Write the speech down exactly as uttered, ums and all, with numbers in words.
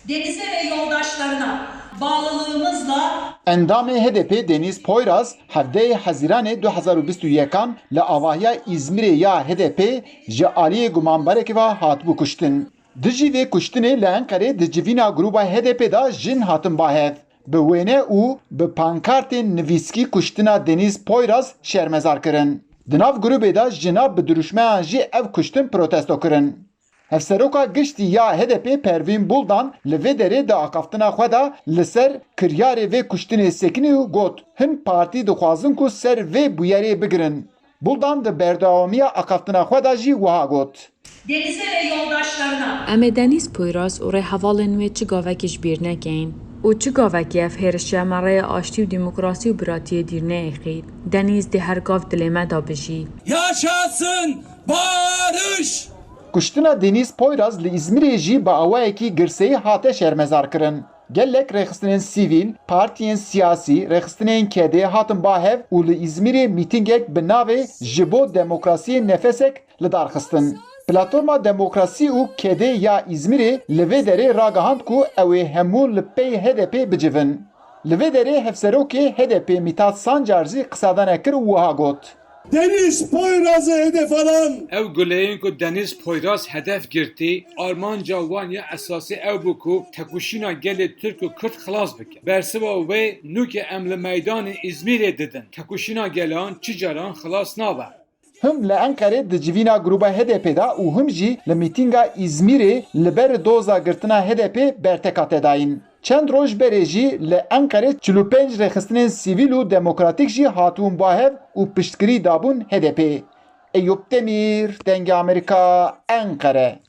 Denize ve yoldaşlarına bağlılığımızla Endamê H D P Deniz Poyraz hevdeyê Hezîranê du hezar û bîst û yekan li avahiya Îzmîrê ya H D P ji aliyê gumanbarekê ve hatibû kuştin. Dijî vê kuştinê li Enqerê di civîna grûba H D P de jin hatin ba hev. Bi wêne û bi pankartên nivîskî kuştina Deniz Poyraz şermezar kirin. Di nav grûbê de jina bi dirûşmeyan jî ev kuştin protesto kirin. Hevseroka giştî ya H D P Pervîn Buldan li vê derê di axaftina xwe de li ser kiryarê vê kuştinê sekinî û got, Hin partî dixwazin ku ser vê bûyerê bigirin. Buldan di berdewamiya axaftina xwe de jî wiha got. Denize ve yoldaşlarına Em ê Deniz Poyraz û rêhevalên wê çi gavekî ji bîr nekeyin û çi gavekî ev hêriş ji em re rêya aştî û demokrasî û biratiyê dîr neyêxît. Deniz dê her gav dilê me de bijî. Yaşasın barış! Kuştina Deniz Poyraz li Îzmîrê jî bi awayekî girseyî hate şermezar kirin. Gelek rêxistinên sivîl, partiyên siyasî, rêxistinên kedê hatin ba hev û li Îzmîrê mîtîngek bi navê Ji bo Demokrasiyê Nefesek li dar xistin. Platforma Demokrasî û Kedê ya Îzmîrê li vê derê ragihand ku ew ê hemû li pey H D P bicivin. Li vê derê hevserokê H D P Mithat Sancar jî qisadanekir û wiha got. Deniz Poyraz'ı hedef alan Ew guleyên ku Deniz Poyraz hedef girtî, armanca wan ya esasî ew bû ku tekoşîna gelê Tirk û Kurd xilas bike. Bersiva wê nûke em li meydanê Îzmîrê didin. Tekoşîna gelan çi caran xilas nabe. Him li Enqerê di civîna grûba H D P de û him jî li mîtînga Îzmîrê li ber doza girtina H D P berteka te dayîn. Çend roj berê jî li Enqerê çil û pênc rêxistinên sivîl û demokratîk jî hatibûn ba hev û piştgirî dabûn H D P. Eyûp Demîr, Dengê Amerîka, Enqere.